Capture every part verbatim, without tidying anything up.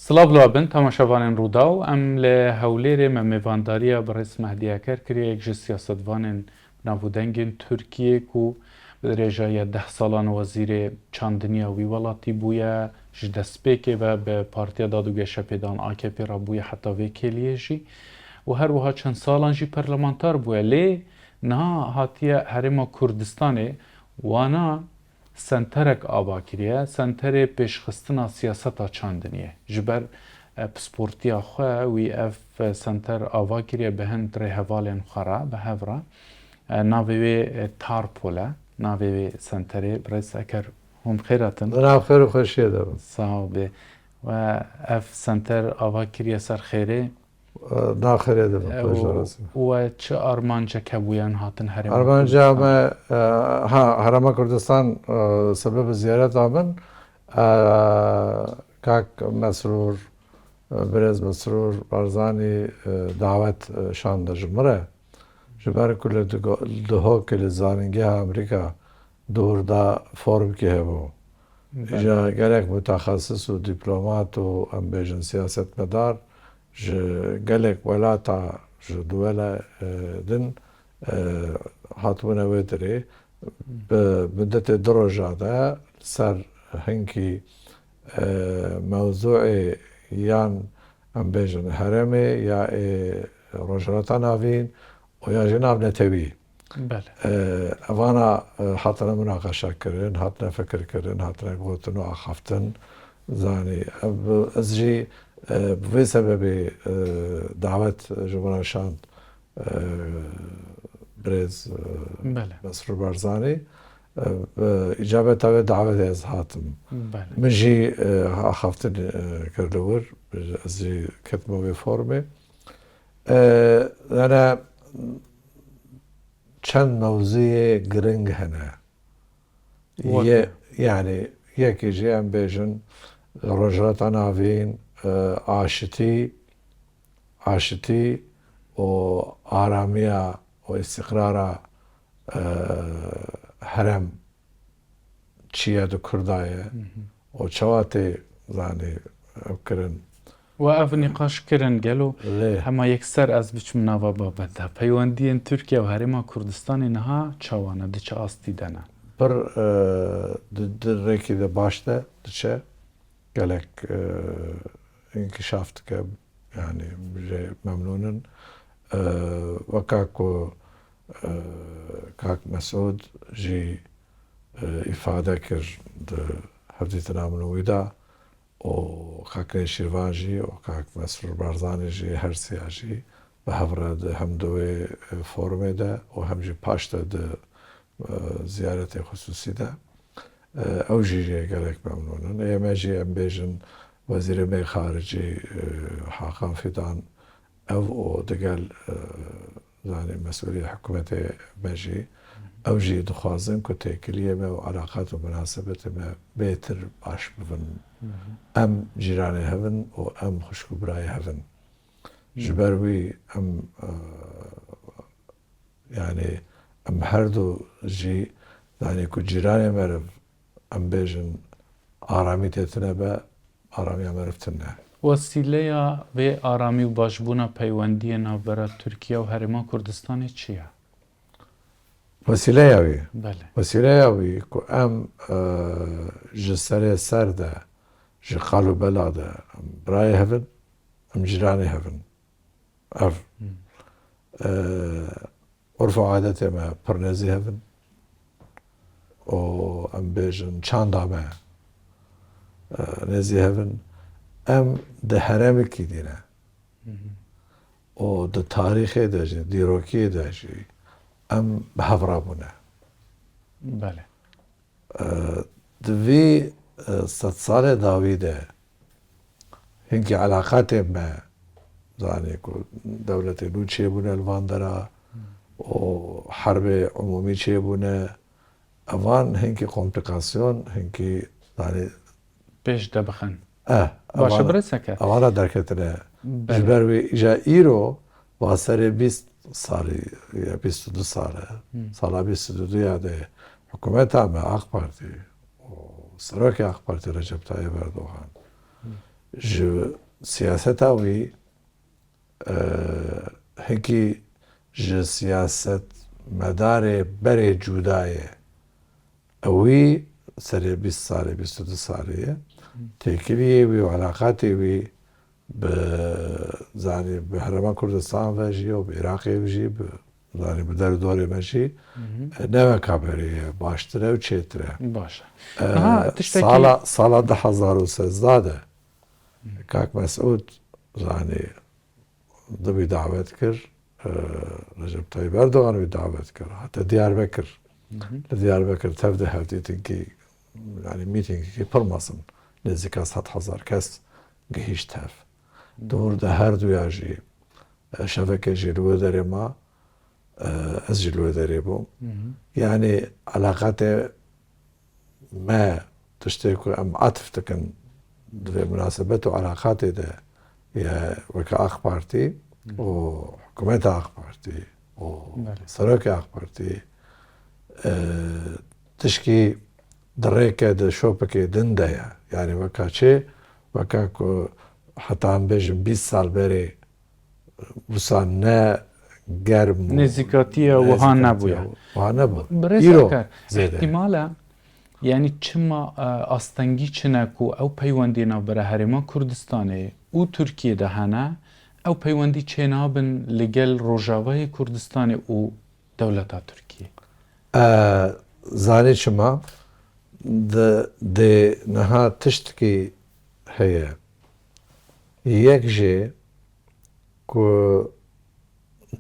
Silav li we bin, temaşevanên Rûdaw. Em li Hewlêrê me mêvandariya birêz Mehdî Eker kiriye, yek ji siyasetvanên navûdengên Tirkiyê ku bi dirêjaya deh salan wezîrê çandiniya wî welatî bûye, ji destpêkê ve bi Partiya Dad û Geşepêdan A K P re bûye heta vê kêliyê jî û her wiha çend salan jî parlamenter bûye. Lê niha hatiye Herêma Kurdistanê, wana senterek ava kiriye, senterê pêşxistina siyaseta çandiniyê. Ji ber, e, pisportiya xwe wî ev, e, senter ava kiriye bi hin rêhevalên xwe re, bi hev re. E, navê wê, e, Tarpol e, navê wê senterê. Birêz Eker, hûn bi xêr hatin. Bi nav xêr û xweşiyê de bin. Sax bê. We ev senter ava kiriye ser xêrê. Naxirê de E, û, û we çi armancek hebûye hatin Herêma Armanca Kurdistan? Me, e, ha, Herêma Kurdistan, e, sebeb ziyareta min, e, kak Mesrûr, e, birêz Mesrûr Barzanî, e, dawet, e, şande ji min re. Ji ber ku li Digo-, Duhokê li Zanîngeha Amerîka dûr da formkî hebû. Belê. Îja gelek mutaxesis û dîplomat û, em bêjin, siyasetmedar ji gelek welata, ji duwele, e, din, e, hatibûne wê dirê. Bi mudetê du roja de ser hinkî, e, mewzûê yan, em bêjin, herêmê ya ê Rojhilata Navîn û ya jî navnetewî. Belê. E, evana, e, hatine munaqeşe kirin, hatine fikir kirin, hatine gotin û axaftin. Zanî, ev, ez jî, e, bi vê sebebê, e, dawet ji min re şand, e, birêz, e, Belê. Mesrûr Barzanî. E, bi îcabeta wê dawetê ez hatim. Belê. Min jî, e, axaftin, e, kir li wir. Ez jî ketime wê formê. E, yani, çend mewzûyê giring hene. Weke? Ye-, yani, yekî jî em bêjin Rojhilata Navîn, e, aşitî, aşitî û aramiya û îstîqrara, e, herem çi ye di Kurda ye Hı hı. û çawa tê, zanî, ev kirin. We ev nîqaş kirin, gelo Lê. hema yekser ez biçim nava babet de. Peywendiyên Tirkiye û Herêma Kurdistanê niha çawa ne, di çi astî de ne? Pir, e, di, di rêkî de baş de diçe, gelek, e, înkişaf dike, yani jê memnûn in. E, weka ku, e, kak Mesûd jî, e, îfade kir di hevdîtina min û wî de, û kak Nêçîrvan jî û kak Mesrûr Barzanî jî, her siya jî bi hev re di hem di wê, e, forumê de û hem jî paş de di, e, ziyaretê xusûsî de, e, ew jî jê gelek memnûn in. Ê me jî, em bêjin, wezîrê me xaricî, e, Hakan Fidan, ev û digel, e, zanî, mesûlê hikûmetê me jî, ew jî dixwazin ku têkiliyê me û eleqat û minasebetê me bêtir baş bibin. Hı hı. Em cîranê hev in û em xwişk û birayê hev in. Hı. Ji ber wî em, e, yani, em her du jî, zanî, ku cîranê meriv, em bêjin, aramî tê tune be, aramiya meriv tune. Wesîleya vê aramî û başbûna peywendiyê navbera Tirkiye û Herêma Kurdistanê çi ye? Wesîleya wî? Belê. Wesîleya wî ku em, e, ji serê ser de, ji qal û bela de, em birayê hev in, em cîranê hev in. Ev, Hmm. e, urf û adetê me pir nêzî hev in. Û em bêjin çanda me, e, nêzî hev in. Em di heremekî dî ne. Hı hı. Û di tarîxê de jî, dîrokiyê de jî em bi hev re bûne. Belê. E, di vî, e, sedsalê dawî de hinkî eleqatê me, zanî ku dewletê nû çêbûne li van dera û herbê umûmî çêbûne, evan hinkî komplîkasyon, hinkî, zanî, Pêş de bixin. Eh, Baş e, evan, birêz Eker. Evan re derketine. Belê. Ji ber wê îja îro, va serê bîst salî, ya bîst û du sal e, Hmm. sala bîst û du ya de hikûmeta me, AK Partî û serokê AK Partî Recep Tayyip Erdogan, Hmm. Ji siyaseta wî, e, hinkî ji siyasetmedarê berê cuda ye. Ewî serê bîst salê, bîst û du salê ye. Têkiliyê wî û eleqatê wî bi, zanî, bi Herêma Kurdistan ve jî û bi Iraqê ve jî, bi, zanî, bi der û dorê me jî, e, ne weka berê ye, baştir e û çêtir e. Baş e. E, Niha tiştekî sala, sala du hezar û sêzdeh de Kak Mesûd, zanî, di wî dawet kir, e, Recep Tayyip Erdogan wî dawet kir, hate Diyarbekir. Li Diyarbekir tev de hevdîtinkî, yanî mîtingekî pir mezin, nêzîka sed hezar kes gihîşt hev. Di wir de her duya jî, e, şevekê jî li wê derê ma, e, ez jî li wê derê bûm. Yanî eleqatê me, tiştê ku em atif dikin di vê munasebet û eleqatê de ye weke AK Partî û hikûmeta AK Partî û Belê. serokê AK Partî, e, tişkî di rêke, di şopikê din de ye. Yanî weka çê, weka ku heta em bêjin bîst sal berê wisa ne germ û Nêzîkatiye wiha nêzîkatiye nebûye. Wiha nebû. Birêz Îro Akar, zêde. Îhtimal e, yanî çima, e, astengî çine ku ew peywendiyê navbera Herêma Kurdistanê û Tirkiyê de hene, ew peywendî çênabin li gel Rojavayê Kurdistanê û dewleta Tirkiyê? E, zanî çima? Di, di niha tiştekî heye. Yek jê ku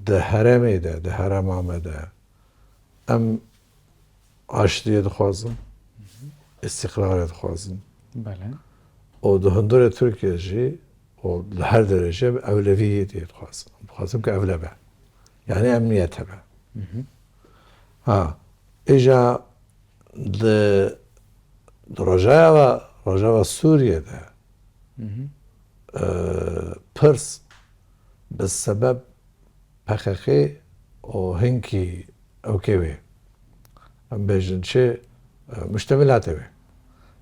di herêmê de, di herêma me de em aştiyê dixwazin, îstîqrarê dixwazin. Belê. Û di hundirê Tirkiye jî û li her derê jî ewleviyetê dixwazin. Dixwazin ku ewle be. Yanî emniyet hebe. Hı hı. Ha, îja di, di Rojava, Rojava Sûriye de, Hı hı. e, pirs bi sebeb P K K û hinkî ewkê wê, em bêjin çi, e, muştemilatê wê.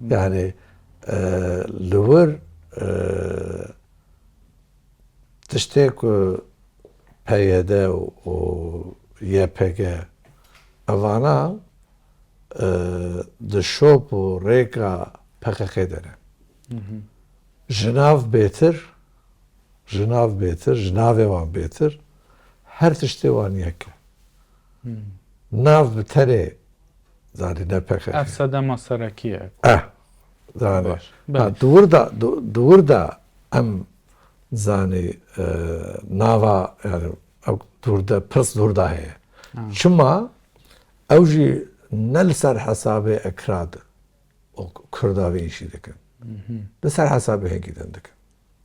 Hı. Yanî, e, li wir, e, tiştê ku P Y D û Y P G evana, e, di şop û rêka P K K de ne. Hı hı. Ji nav bêtir, ji nav bêtir, ji navê wan bêtir, her tiştê wan yek e. Hı. Nav bi tenê, zanî, ne P K K. Ev sedema serekî ye. Eh, zanî. Baş. Ha, Belê. di wir de, di, di wir de em, zanî, e, nava, yanî, ew di wir de, pirs di wir de heye. Ha. Çima? Ew jî ne li ser hesabê Ekrad û Kurda vê îşî dikin. Hı hı. Li ser hesabê hinkî din dikin.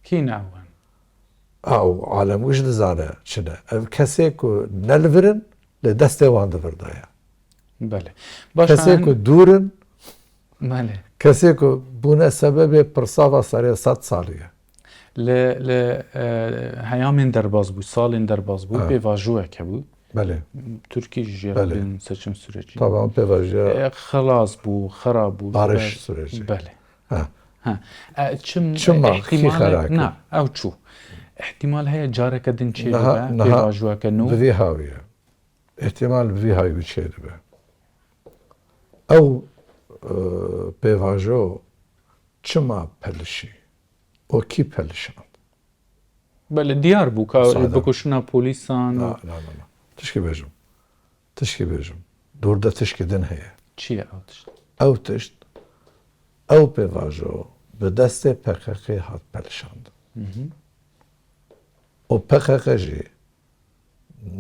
Kî ne ew in? Ew alem wî jî dizane çi ne. Ev kesê ku ne li vir in, li destê wan di vir de ye. Belê. Baş Kesê e, ku dûr in, Belê. kesê ku bûne sebebê pirsava serê sed salî ye. Li, li, e, heyamên derbas bû, salên derbas bû, Ha. pêvajoyek hebû. Belê. Tirkî jî jê re Belê. bên seçim sürecî. Taban pêvajoya E, xilas bû, xera bû, Barış sürecî. Belê. Ha. Ha. E, çim, Çima? Kî ihtimal e, xera kir? na, ew çû. Ihtimal heye careke din çê Niha, bibe, niha pêvajoyeke nû. bi vî hawî ye. Îhtimal bi vî hawî çê dibe. Ew, e, pêvajo çima pelişî? û kî pelişand? Belê, diyar bû ka Sade. bikuşina polîsan û Na, na, na, na. Tişkî bêjim. Tişkî bêjim. Dûr de tişkî din heye. Çi ye ew tişt? Ew tişt, ew pêvajo bi destê P K K hat pelişandin. Hı hı. Û P K K jî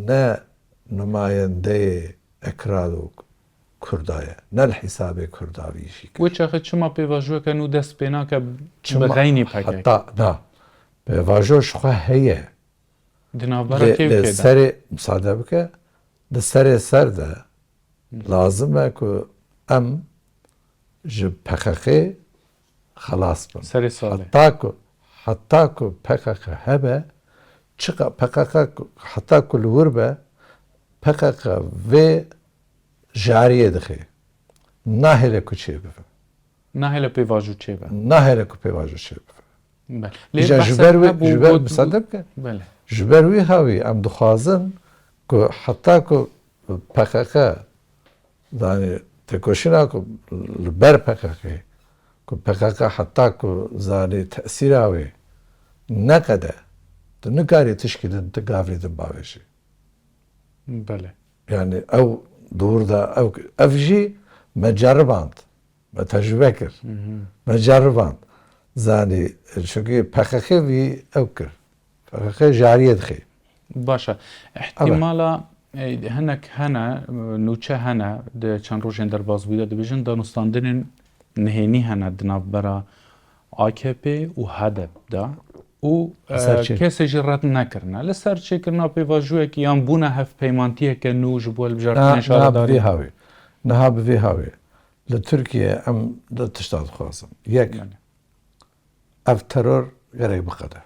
ne numayendeyê Ekrad û Kurda ye. Ne li hesabê Kurda vî jî kir. Wê çaxê çima pêvajoyeke nû dest pê nake Çima bi xeynî P K K? Heta, na. Pêvajo ji xwe heye. Di navbera Lê, kê û lê kê de? serê, misade bike, di serê ser de Hı. lazim e ku em ji P K K xelas bin. Serê salê. Heta ku, heta ku P K K hebe, çiqa P K K ku, heta ku li wir be, P K K vê jariyê dixe. Nahêle ku çê bibe. Nahêle pêvajo çê be. Nahêle ku pêvajo çê bibe. Belê. Lê Îja ji behsa ber wê, hebû ji ber, got, müsaade bike. Belê. Ji ber wî hawî em dixwazin ku heta ku P K K, yani têkoşîna ku li ber P K K, ku P K K heta ku zanî tesîra wê neqede, tu nikarî tişkî din tu gavrî din bavêjî. Belê. Yani ew dûr da ew, ev jî me ceriband. Me tecrübe kir. Hı hı. Me ceriband. Zanî, çünkü P K K vî ew kir. P K K jariyê dixê. Baş e. Îhtîmala, e, hinek hene, e, nûçe hene, di çend rojên derbasbûyî de dibêjin, danûstandinên nihênî hene di navbera A K P û H D P de û, e, Ser çê. Kesê jî red nekirine. Li ser çêkirina pêvajoyekî yan bûna hevpeymantiyeke nû ji bo hilbijartinên Na, na bi şaredariyê. Vê hawê. Niha bi vê hawê. Li Tirkiye em du tişta dixwazin. Yek, Yani. Ev teror gerek biqede.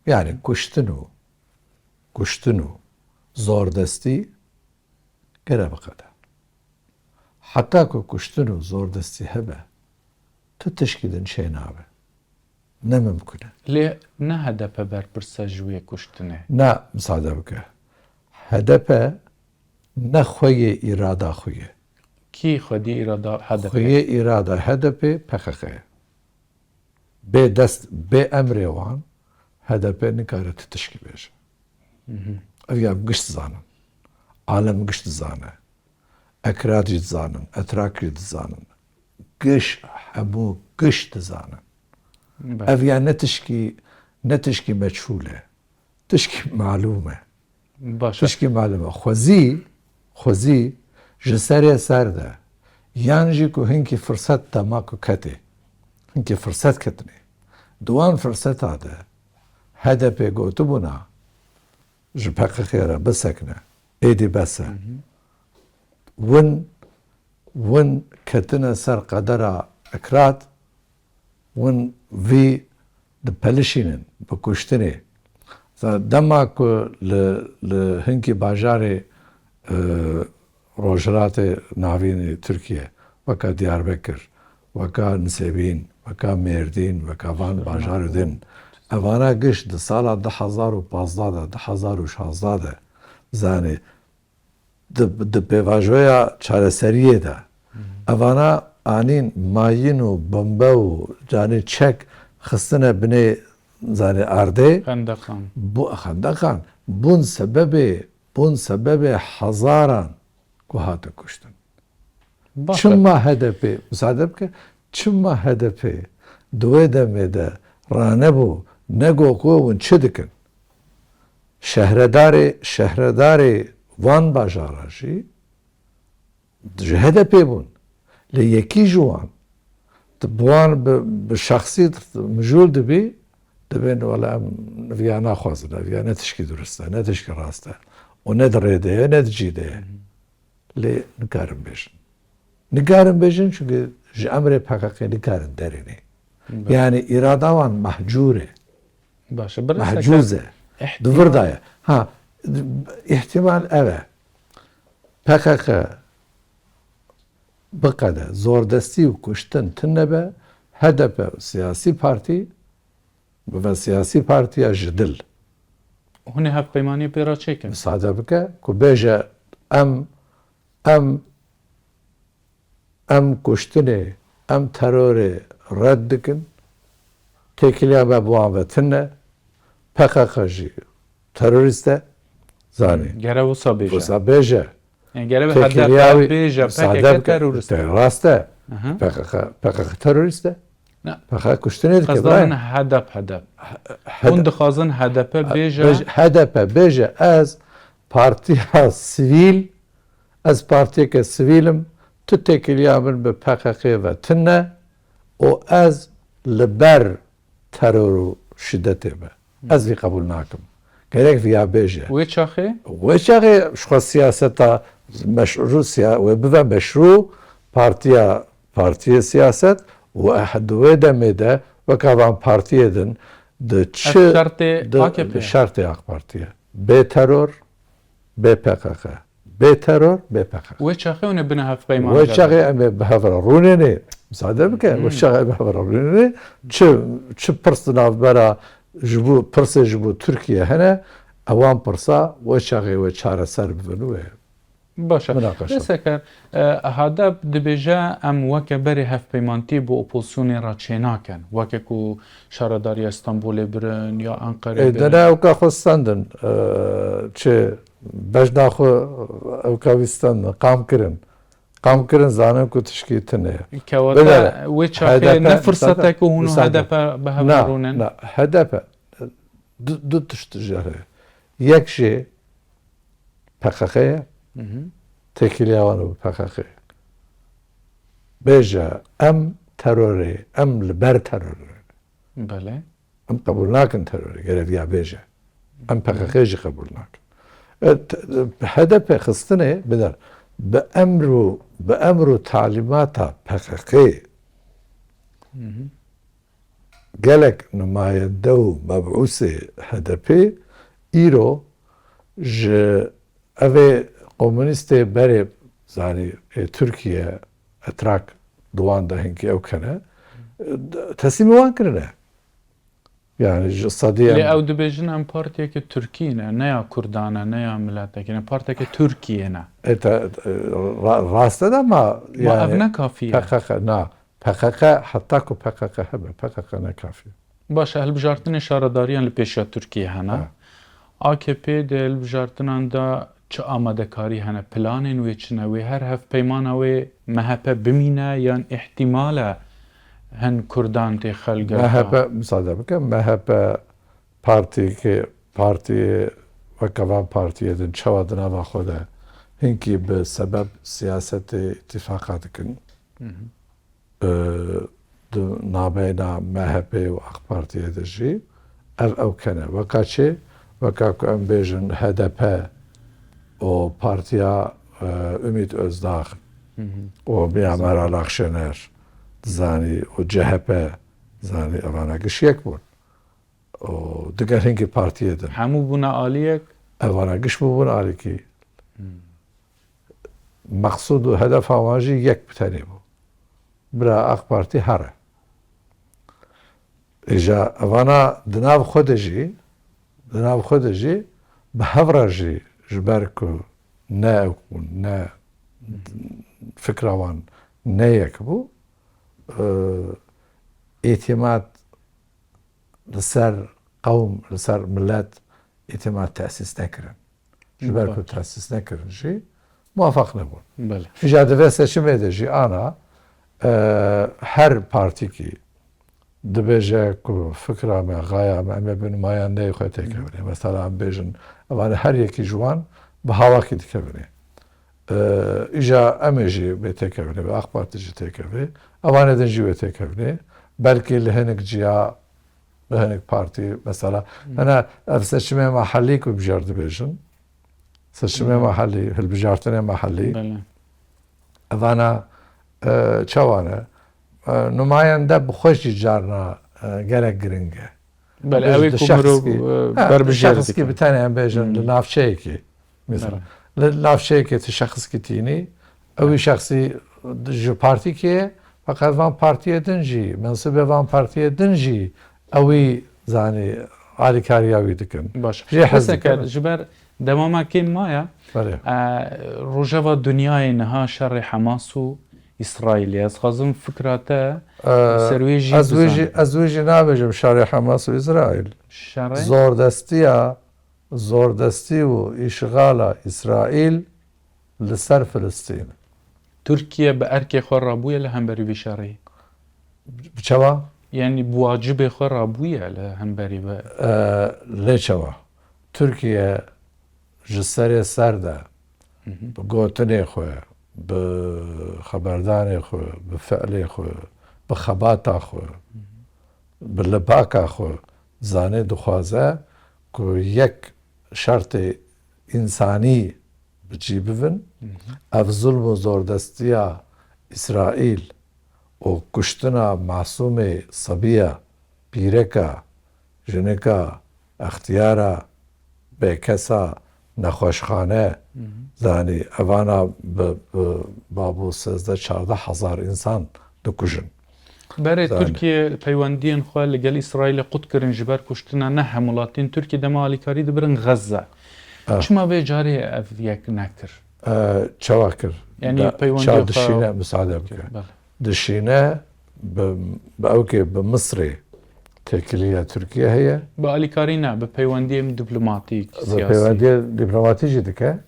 Yani kuştin û, kuştin û zordestî gerek biqede. Heta ku kuştin û zordestî hebe, tu tişkî din çênabe. Ne mimkun e. Lê ne H D P berpirs e ji wê kuştinê. Na, misade bike. H D P ne xweyê îrada xwe ye. Kî xwedî îrada H D P? Xweyê îrada H D P P K K ye. Bê dest, bê emrê wan H D P nikare ti tişkî bêje. Hı hı. Ev ya giş dizanin. Alem giş dizane. Ekrat jî dizanin. Etrak jî dizanin. Giş, hemû giş dizanin. Belê. Ev ya ne tişkî, ne tişkî meçhûl e. Tişkî malûm e. Baş e. Tişkî malûm e. Xwezî, xwezî ji serê ser de, yan jî ku hinkî firset dema ku ketê. Hinkî firset ketinê. Di wan firseta de H D P gotibûna ji P K K re bisekine. Êdî bes e. Hı hı. Win, win ketine ser qedera Ekrat, win vî dipelişînin bi kuştinê. Za-, dema ku li, li hinkî bajarê, e, Rojhilatê Navînê Tirkiye, weka Diyarbekir, weka Nisêbîn, weka Mêrdîn, weka van bajarê din, evana giş di sala du hezar û pazdeh de, du hezar û şazdeh de, zanî, di, di pêvajoya çareseriyê de, evana anîn mayîn û bombe û canê çek xistine binê, zanî, erdê. Xendeqan. Bu xendeqan bûn sebebê, bûn sebebê hezaran ku hatin kuştin. Baş e. Çima H D P, misade bike, çima H D P di wê demê de ranebû, nego ku hûn çi dikin? Şehredarê, şehredarê van bajara jî ji H D P bûn. Lê yekî ji wan, tu bi wan bi, bi şexsî mijûl dibî, dibên, wele em viya naxwazin, ev ya ne tişkî durist e, ne tişkî rast e. Û ne di rê de ye, ne di cî de ye. Lê nikarin bêjin. Nikarin bêjin, çünkü ji emrê P K K nikarin derênê. Belê. Yani îrada wan mehcûr e. Baş e, bir Mehcûz e. Di vir de ye. Ha, îhtimal ev e. P K K biqede, zordestî û kuştin tune be, H D P siyasî partî, bibe siyasî partiya ji dil. Hûn ê hevpeymaniyê pê re çêkin. Misade bike ku bêje, em, em, em kuştinê, em terorê red dikin. Têkiliya me bi wan ve tune. P K K jî terorîst e. Zanî. Gere wisa bêje. Wisa bêje. Yani gere Têkiliya H D P wî bêje, misade P K K bike. Terorîst e. Te-, rast e. Aha. P K K, P K K terorîst e. Ne. P K K kuştinê dike, Qesda bira. Min H D P, H D P. H-, Hûn dixwazin H D P bêje. Bêje, H D P bêje, ez partiya sivîl, ez partiyeke sivîl im, tu têkiliya min bi P K K ve tune û ez li ber teror û şidetê me. Ez vî qebûl nakim. Gerek viya bêje. Wê çaxê? Wê çaxê ji xwe siyaseta meşrû siya-, wê bibe meşrû partiya, partiyê siyaset û eh, di wê demê de weka van partiyê din di çi Ev şertê di, A K P di ye. Şertê AK Partiye. Bê teror, bê P K K. Bê teror, bê P K K. Wê çaxê hûn ê bine hevpeymanê Wê de çaxê bin. Em ê bi hev re rûnê nê. Misade bike, hmm, we çaxê bi hev re bibînin. Çi, çi pirs di navbera ji bo, pirsê ji bo Tirkiye hene, ewan pirsa we çaxê we çareser bibin wê. Baş e. Minaqeşe. Dest Seker, e, HADEP dibêje, em weke berê hevpeymantiyê bi opozisyonê re çênakin. Weke ku Şaredariya Stenbolê birin ya Enqerê Ê, birin. Dene ewka xwe stendin, e, çi bejna xwe ewka wî stendin, qam kirin. Qam kirin, zanin ku tişkî tune ye. Kewata Bidere. Wê çaxê HDP ne firsetek ku hûn û HDP bi hev re rûnin? Na, HDP du, du tişt jere. Yek jê PKK ye, Hı hı. têkiliya wan bi PKK ye. Bêje, em terorê, em li ber terorê. Belê. Em qebûl nakin terorê, gerek ya bêje. Em PKK jî qebûl nakin. E, t-, HDP xistinê bider. Bi emr û, bi emr û talîmata PKK Hı hı. gelek numayende û mebûsê HDP îro ji evê komunîstê berê, zanî, ê Tirkiye, etrak di wan de hinkî ew kene, teslîmê wan kirine. Yani ji sedî Lê em ew dibêjin em partiyeke Tirkî ne, ne ya Kurdan e, ne ya miletekî ne, partiyeke Tirkiye ne. E, te, e, ra-, rast e de ma Ma yani ev ne kafî ye? PKK, na. PKK, heta ku PKK hebe, PKK ne kafî. Baş e, hilbijartinê şaredariyan li pêşiya Tirkiyê hene. Ha. AKP di hilbijartinan de çi amadekarî hene? Planên wê çi ne? Wê her hevpeymana wê MHP bimîne yan îhtîmal e hin Kurdan tê xelgirtin? MHP, misade bike, MHP partiyekê, partiyê weke van partiyê din çawa di nava xwe de hinkî bi sebeb siyasetê îtîfaqa dikin. Hı hı. e, di nabeyna MHP û AK Partiyê de jî ev ew kene. Weka çi? Weka ku em bêjin HDP û partiya, e, Ümit Özdağ Hı hı. û Mia Meral Akşener, dizanî, û CHP, dizanî, evana giş yek bûn. Û digel hinkî partiyê din. Hemû bûne aliyek? Evana giş bûbûn alîkî. Hmm. Meqsûd û hedefa wan jî yek bi tenê bû. Bira AK Partî here. Îja evana di nav xwe de jî, di nav xwe de jî bi hev re jî ji ber ku ne ew bûn, ne fikra wan ne yek bû, e, îtîmat li ser qewm, li ser milet îtîmat tesîs nekirin. Ji ber ku Baş. tesîs nekirin jî muwafaq nebûn. Belê. Îja di vê seçimê de jî ana, e, her partîkî dibêje ku fikra me, xaya me, em ê bi numayendeyê xwe têkevine. Mesela em bêjin, evanê her yekî ji wan bi hawakî dikevine. E, îja em ê jî wê têkevine, bi AK Partî jî têkevê. Evanê din jî wê têkevine. Belkî li hinek ciya Bi hinek partî, mesela, Hmm. hene ev seçimê mehellî ku bijar dibêjin, seçimê Hmm. mehellî, hilbijartinê mehellî, Belê. evana, e, çawa ne? E, numayende bi xwe jî carna, e, gelek giring e. Belê, Bêjin ew ê di ku şexskî, mirov, e, ha, berbijêr di şexskî dike. Bi tenê em bêjin Hmm. li navçeyekî, mesela. Belê. Li navçeyekê tu şexskî tînî, ew ê şexsî ji partîkê ye, feqet van partiyê din jî, mensûbê van partiyê din jî ewî, zanî, alîkariya wî dikin. Baş. Jê hez Mesela dikin. Ji ber demama kêm maye, Belê. e, rojeva dinyayê niha şerê Hamas û Îsraîlê. Ez xwazim fikra te E, ser wê jî ez wê jî, bizanibim. ez wê jî nabêjim şerê Hamas û Îsraîl. Şerê? Zordestiya, zordestî û îşxala Îsraîl li ser Filistîn. Tirkiye bi erkê xwe rabûye li hemberî vî şerî? Bi çawa? Yanî bi wacibê xwe rabûye li hemberî vê? E, lê çawa? Tirkiye ji serê ser de Hı hı. bi gotinê xwe, bi xeberdanê xwe, bi fiilê xwe, bi xebata xwe, Hı hı. bi libaka xwe zanê dixwaze ku yek şertê însanî bi cî bivin, Hı hı. ev zulm û zordestiya Îsraîl û kuştina masûmê, sebiya, pîreka, jinika, extiyara, bêkesa, nexweşxane, Hı hı. zanî, evana bi, bi babo sêzdeh çardeh hezar însan dikujin. Berê Tirkiye peywendiyên xwe li gel Îsraîlê qut kirin ji ber kuştina ne hemwelatiyên Tirkiye dema alîkarî dibirin Xezze. Ah. Çima vê carê ev yek nekir? Çawa kir? Yanî peywendiya xwe dişîne, misade bike. Dişîne bi, bi ewkê bi Misrê têkiliya Tirkiye heye. Bi alîkarî ne, bi peywendiyên diplomatîk, siyasî. Bi peywendiyê diplomatî jî dike.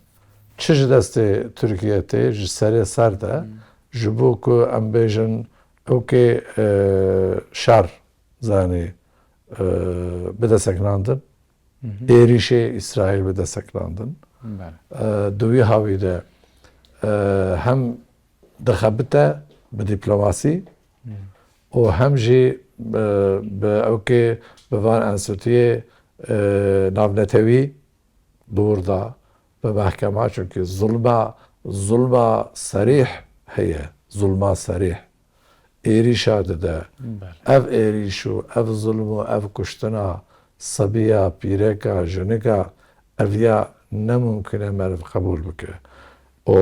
Çi ji destê Tirkiye tê ji serê ser de, hmm, ji bo ku em bêjin ewkê, e, şer zanî, e, bide seknandin. Êrîşê Îsraîl bide seknandin. E, di wî hawî de, e, hem dixebite bi dîplomasî û hem jî, e, bi ewkê bi van enstîtuyê, e, navnetewî dûr da bi mehkema, çunkî zulma, zulma serîh heye, zulma serîh. Êrîşa dide. Belê. Ev êrîş û ev zulm û ev kuştina sebiya, pîreka, jinika, ev ya ne mumkin e meriv qebûl bike. Û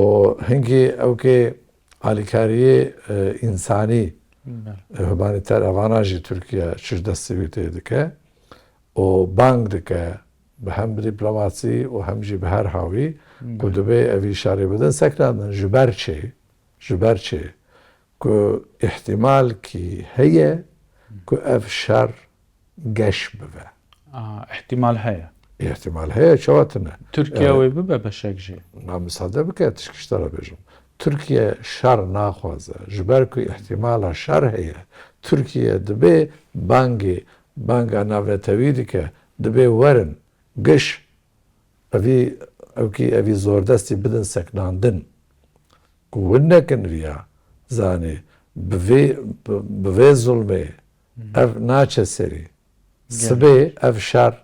hingî ewkê alîkariyê, e, însanî, belê, e, humanîter evana jî Tirkiye çi ji destê wî tê dike. Û bang dike bi hem bi dîplomasî û hem jî bi her hawî ku, belê, dibê evî şerê bidin seknandin. Ji ber çi? Ji ber çi? Ku îhtimalkî heye ku ev şer geş bibe. A, îhtimal heye. Îhtimal heye, çawa tune? Tirkiye, e, wê bibe beşek jê. Na, misade bike, tişkî ji te re bêjim. Tirkiye şer naxwaze. Ji ber ku îhtimala şer heye, Tirkiye dibê bangê, banga navnetewî dike, dibê werin, giş, evî, ewkî, evî zordestî bidin seknandin. Ku hûn nekin viya, zanî, bi vê, bi, bi vê zulmê, hmm, ev naçe serî. Gelek. Sibê ev şer,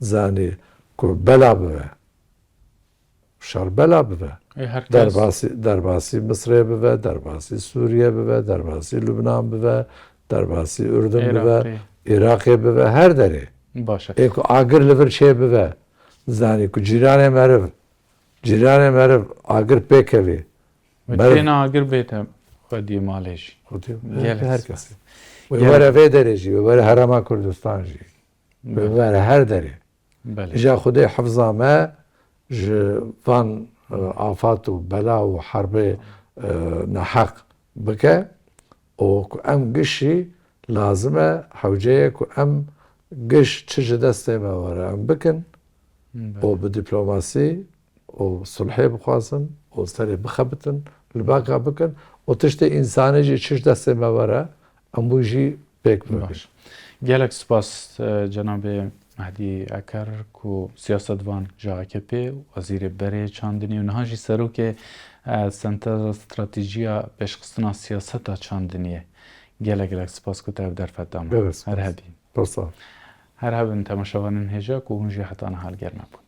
zanî, ku bela bibe. Şer bela bibe. Ê, her kes. Derbasî, derbasî Misrê bibe, derbasî Sûriye bibe, derbasî Lubnan bibe, derbasî Urdun bibe, Iraqê. Iraqê bibe, her derê. Baş e. Ê ku agir li vir çê bibe, zanî ku cîranê meriv, cîranê meriv agir pêkevî. Ve meriv têne agir bête xwediyê malê jî. Xwediyê, gelek her spas. Kesî. Wê were vê derê jî, wê were Herêma Kurdistan jî. Wê, belê, were her derê. Belê. Îja Xwedê hifza me ji van, e, afat û bela û herbê, e, neheq bike û ku em giş jî lazim e, hewce ye ku em giş çi ji destê me were em bikin, belê, û bi dîplomasî û sulhê bixwazin û serê bixebitin, li baka bikin û tiştê însanê jî çi ji destê me were, em wî jî pêk bikin. Baş. Gelek spas, e, cenabê Mehdî Eker ku siyasetvan ji A K P, wezîrê berê çandinî û niha jî serokê, e, Sentera Stratejiya Pêşxistina Siyaseta Çandiniyê. Gelek gelek spas ku te ev derfet da me. Gelek spas. Her hebî. Pir sağ ol. Her hebin temaşevanên hêja ku hûn jî heta niha li gel me bûn.